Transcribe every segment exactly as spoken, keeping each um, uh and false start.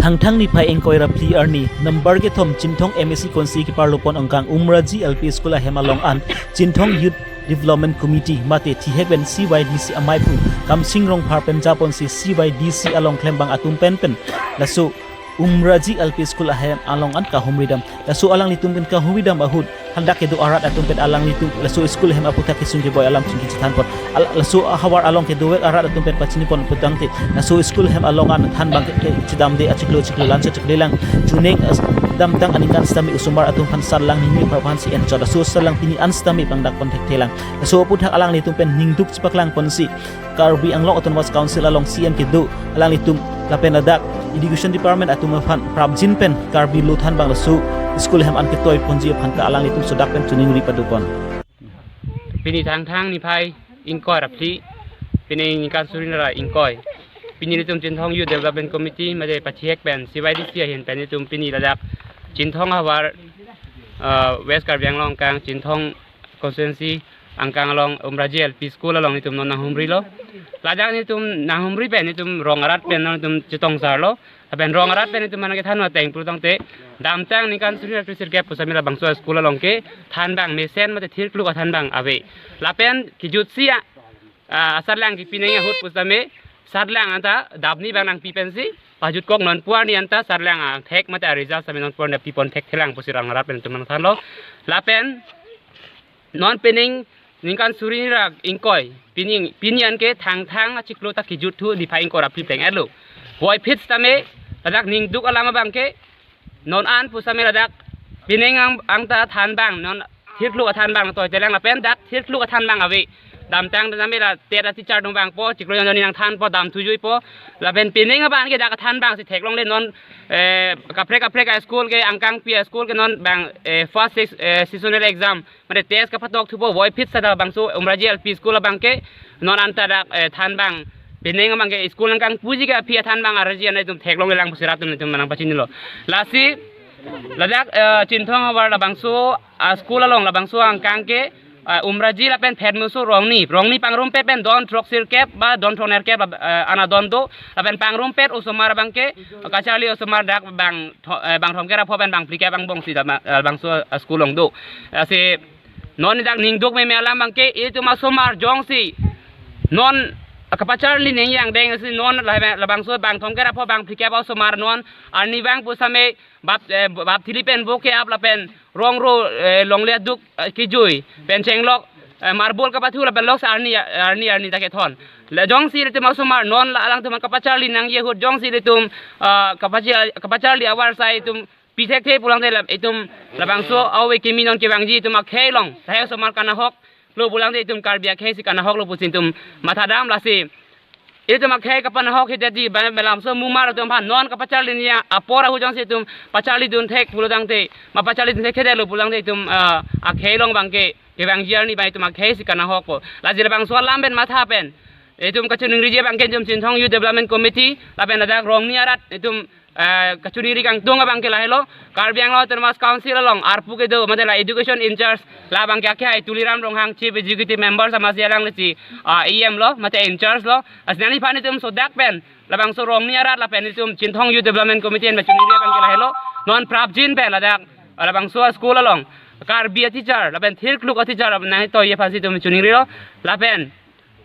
Thangthang niphai ingkoi ra phli arni, number kethom Chinthong M A C constituency keparlopon angkang Umraji L P School ahem along an Chinthong Youth Development Committee mate thihek pen C Y D C amaiphu Kamsing Rongphar pen japonsi C Y D C along klembang atum pen pen laso Umraji L P School ahem along an kahumridam. Laso alanglitum pen kahumridam ahut hadak kedo arat atum pen alanglitum laso school hem aphuthak kesung keboi alam chingki chethanpon. Al-, laso ahavar along kedovek arat atum pen pachinipon putangte laso school hem along an thanbang ke, ke chedamde achiklo chiklo lanso chiklo lang chuning as-, damtang aningkan sitame osomar atum aphan sarlang nini apharphan si enchot laso sarlang pini an sitame pangdakpon thekthelang. Laso aphuthak alanglitum pen ningduk chepaklangponsi Karbi Anglong Autonomous Council along C M kedo alanglitum lapen ladak Education Department atum aphan prapjin pen Karbi lo thanbang laso school hem an ketoiponji aphan ta alanglitum sodak pen choningri padopon. Pini Thangthang niphai ingkoi ra phli, pini ningkan suri ra ingkoi. Pini nelitum Chinthong Youth Development Committee mate pachihek pen C Y D C ahin pen nelitum pini ladak Chinthong ahavar, uh, West Karbi Anglong angkang Chinthong constituency angkang along Umraji L P School along nelitum non nanghumrilo. Ladak nelitum nanghumri pen nelitum rong arat pen non nelitum chetongsarlo. Lapen rong arat pen nelitum mana kethan ateng pulotangte damtang ningkan suri ra trisir kep pusitame labangso school along ke thanbang mesen mate thirkluk athanbang ave. Lapen kejutsi a, a, asarlang kepinang ahut pusitame sarlang anta dapni bang nangpi pensi pajutkok non pu arni anta sarlang angthek mate aresult sitame non pu arni pipon thekthelang pusi rong arat pen nelitum nangthanlo. Lapen non pining ningkan suri ra ingkoi, pining, pini an ke Thangthang achiklo ta kejut thu niphai ingkoi ra phli pleng-etlo. Voiphit sitame ladak ningduk alam abang ke non an pusitame ladak pining ang, angta thanbang non thirkluk athanbang toitelang lapen dak thirkluk athanbang ave. Damtang damtang la tet a teacher dong bangpo, chiklo jon jon nangthanpo, dam thujuipo. Lapen pining abang ke dak athanbang si theklongle non, eh, kaprek kaprek a school ke angkangpi a school ke non bang, eh, first ses-, eh, sessional exam mate test kapatok thupo voiphit sita labangso Umraji L P School abang ke non anta dak, eh, thanbang pining abang ke school angkang puji ke aphi athanbang arji an nelitum theklonglelang pusi rat atum nelitum nangpachinilo. Lasi ladak, eh, Chinthong ahavar labangso, ah, school along labangso angkang ke, ah, Umraji lapen Phernusu Rongni, Rongni pangrumpet pen don throksir kep ba don throknerkep, eh, ana don do, lapen pangrumpet osomar abang ke, kacharli osomar dak bang tho-, eh, bang thomkep ra pho pen bang phlikep angbong si dama, eh, labangso, eh, school along do. Lasi non dak ningduk meme alam abang ke itum asomar jongsi non kapacharli nangji angdeng si non la-, labangso bang thomkep ra pho bang phlikep osomar non arnivang pusitame bap, eh, bap thili pen bo ke-ap lapen rong ro, eh, longle aduk, eh, kejui pen chenglok, eh, marbol kapathu lapen lok arni, arni, arni ta kethon. La jongsi ilitum asomar non la alangtum kapacharli nangji ahut jongsi ilitum, ah, kapacha-, kapacharli avarsai itum pi thekthe pulangte la itum labangso ave kimi non kevangji itum akhei along lahai osomar kanahoklo pulangte itum Karbi akhei si kanahoklo pusi itum mathadam. Lasi itum akhei kapanahok hidetji ba melamso mumar atum aphan non kapacharli nangji apor ahut jongsi itum pacharlidun thek pulotangte ma pacharlidun thekthedetlo pulangte itum, ah, akhei along abang ke kevangji arni abang itum akhei si kanahokpo. Lasi labangso alam pen matha pen itum kachoningriji abang ke itum Chinthong Youth Development Committee lapen ladak Rongni arat itum, eh, kachoningri kangtung abang ke lahelo, Karbi Anglong Autonomous Council along arpu kedo mate la education in charge labang ke akhei Tuliram Ronghang Chief Executive Member samasi alanglisi, ah, E M lo mate in charge lo. Lasi nangliphan itum sodak pen labangso Rongni arat lapen itum Chinthong Youth Development Committee pen choningri abang ke lahelo. Non prapjin pen ladak labangso school along Karbi a teacher lapen thirkluk a teacher nangtoiji aphansi itum choningrilo. Lapen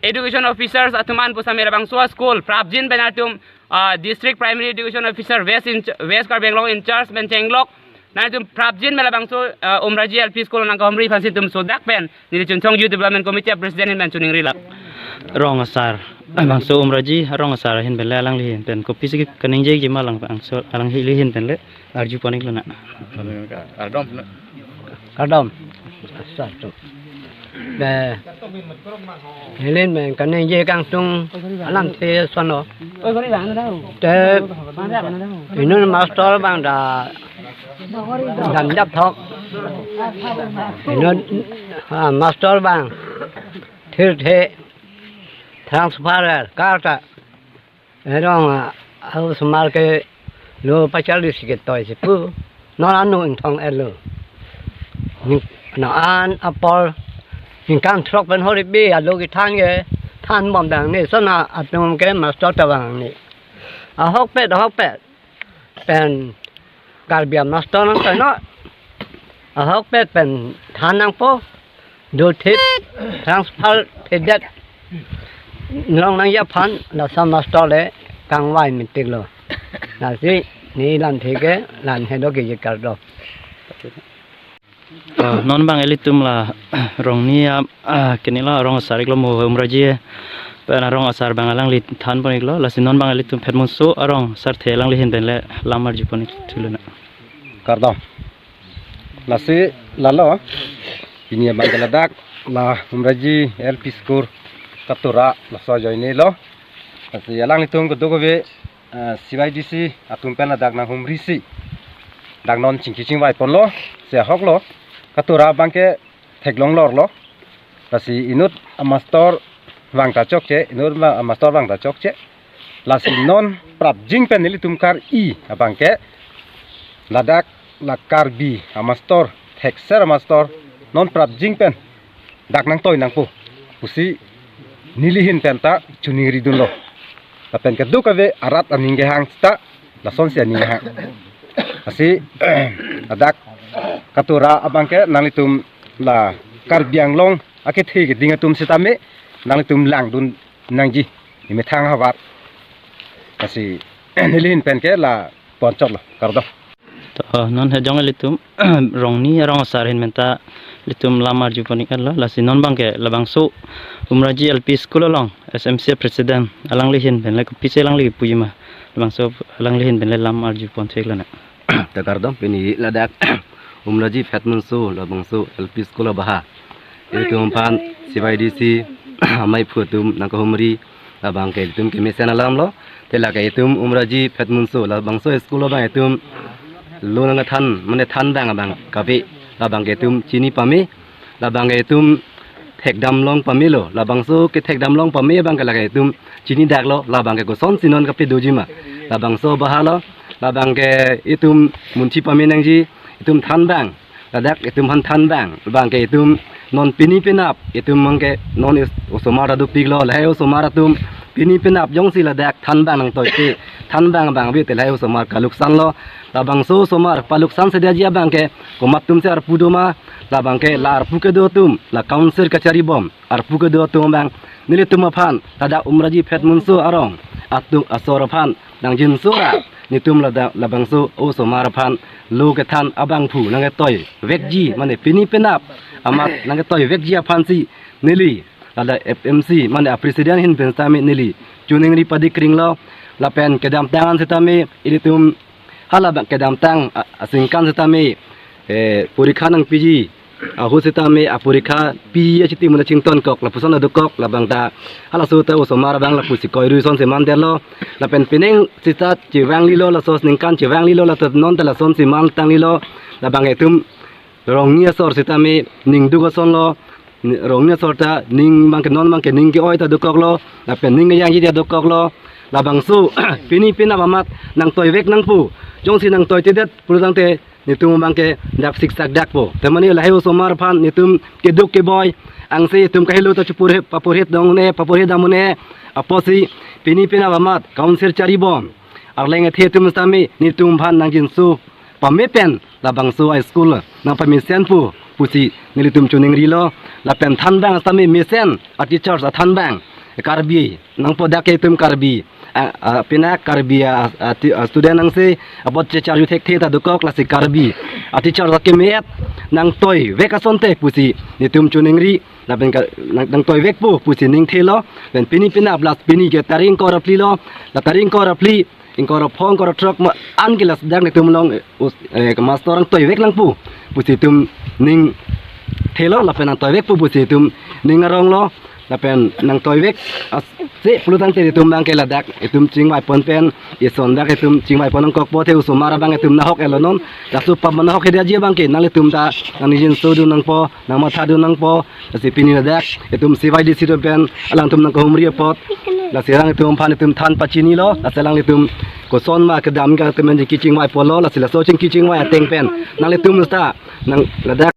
education officers atum an pusitame labangso school prapjin pen atum, ah, District Primary Education Officer West in, West Karbi Anglong in charge pen chenglok nangtum prapjin pen labangso, ah, Umraji L P School nangkahumri aphansi itum sodak pen neli Chinthong Youth Development Committee a President ahin pen choningrilo. Rong asar, bangso Umraji rong asar ahin pen le alangli ahin pen kopisi kaningjeji ma alang angso alangliphan pen le arjupon-iklo na. Kardom. Kardom. Asar tu. Be, neli pen kaningje kangtung alamthe sono. Te inut master abang ta damjap thok. Inut, ah, master abang thirthe transfer karta. Erong, ah, osomar ke lo pacharli si ketoisi pu. Non anu ingthong-etlo. Ning-, non an apor ningkan throk pen hori bi alo kethan ke thanbom dang ni. Sona atum ke master ta vang ni. Ahokpet, ahokpet. Pen Karbi amaster nangtoi non. Ahokpet pen than nangpo. Dulthip transfer thedet long nangji aphan laso amaster le kangvai meeting lo. Lasi ne lamthe ke lamthe do ke je kardom. Ah, non abang ilitum la Rongni a, ah, kini la arong asar iklo mo Umraji pen arong asar abang alangli thanpon iklo, lasi non abang ilitum Phetmunso arong asar the alangli ahin pen le lam arjupon ik thulo na. Kardom. Lasi lalo pini abang ke ladak la Umraji L P School katura laso ajoine lo. Lasi alanglitum keduk ave, eh, C Y D C atum pen ladak nanghumri si dak non chingki chingvai ponlo, si ahok lo, katura abang ke theklong lor lo. Lasi inut amaster vang ta chokche, inut ma-, amaster vang ta chokche. Lasi non prapjin pen nelitum kar-i abang ke ladak la Karbi amaster, thekser amaster, non prapjin pen dak nangtoi nangpo pusi neli ahin pen ta choningri dunlo. Lapen keduk ave arat aning kehang ta lasonsi aning kehang. Lasi ladak katura abang ke nanglitum la Karbi Anglong akethe keding atum sitame nanglitum langdun nangji, ne methang havar. Lasi neli ahin pen ke la ponchotlo, kardom. To, non hejong ilitum Rongni arong asar ahin pen ta ilitum lam arjupon ik-et lo, lasi non abang ke labangso Umraji L P School along S M C president alangli ahin pen le kopisi alangli puji ma, labangso alangli ahin pen le lam arjupon thek lo na. To kardom, pini ladak Umraji Phetmunso labangso L P School abaha ilitum aphan C Y D C amei aphu atum nangkahumri, labang ke ilitum kemesen alam lo. Te lake itum Umraji Phetmunso labangso school abang itum lo nangkethan, mane than abang abang kave, labang ke itum chini pame, labang ke itum thekdam long pamelo, labangso kethekdam long pame abang ke lake itum chini dak lo, labang ke kosonsi non kape doji ma, labangso abaha lo, labang ke itum munthi pame nangji, itum than abang, ladak itum aphan than abang, labang ke itum non pini penap itum abang ke non is-, osomar ta dopik lo, lahei osomar atum pini penap jongsi ladak than abang nangtoi te, than abang abang ave te lahei osomar kaluksan lo, labangso osomar paluksan sedaji abang ke komat atum si arpu do ma, labang ke la arpu kedo atum, la council kachari bom arpu kedo atum abang nelitum aphan, ladak Umraji Phetmunso arong atum asor aphan nangjinso ra, netum ladak labangso osomar aphan lo kethan abangphu nangketoi vekji, mane pini penap amat nangketoi vekji aphansi neli ladak F M C mane a president ahin pen sitame neli choningri padikring lo, lapen kedamtang an sitame ilitum hala abang kedamtang a-, aningkan sitame, eh, porikha nangpiji ahut sitame aporikha pi achitim muna chington kok lapuson adokok, labang ta halaso ta osomar abang lapusi koirui asonsi mandetlo, lapen penang sita chevangli lo, laso aningkan chevangli lo, laso non ta lasonsi mantangli lo, labang itum Rongni asor sitame ning duk ason lo, ni-, Rongni asor ta ning abang ke non abang ke ning ke-oi ta dokok lo, lapen ning kejangji ta dokok lo, labangso pini penap amat nangtoi vek nangpo, jongsi nangtoi tedet pulo tangte netum abang ke dak siksak dakpo. Te mane lahei osomar aphan netum keduk keboi, angse itum kahelo ta chupurhe, papurhit dong ne, papurhit dam ne, apotsi pini penap amat council chari bom arleng athe atum sitame netum aphan nangjinso pame pen labangso a school nangpamesenpo pusi nelitum choningri lo, lapen than abang sitame mesen a teachers athan abang Karbi nangpo, dak ke itum Karbi a, a, pina Karbi a, a, ti-, a, student angse apot checharju thekthe ta dokok, lasi Karbi a teacher ta keme-et nangtoi vek asonte pusi netum choningri, lapen ka, nang, nangtoi vekpo pusi ning thelo, lapen pini penap last pini ke tarik ingkoi ra phli lo, la tarik ingkoi ra phli, ingkoi ra pho, ingkoi ra throk ma an ke last dak netum along, eh, us-, eh, master nangtoi vek nangpo pusi itum ning thelo, lapen nangtoi vekpo pusi itum ning arong lo, lapen nangtoi vek as-, se pulo tangte itum abang ke ladak itum chingvai pon pen, ison dak itum chingvai pon nangkokpo, te osomar abang itum nahok-et lo non, laso pap nahok-et ji abang ke nanglitum ta nangjinso dun nangpo, nangmatha dun nangpo, lasi pini ladak itum C Y D C atum pen alangtum nangkahumri apot, lasi alangtum aphan itum than pachini lo, lasi alanglitum koson ma kedam ke itum chingki chingvai ponlo, lasi laso chingki chingvai ateng pen nanglitum ta nang ladak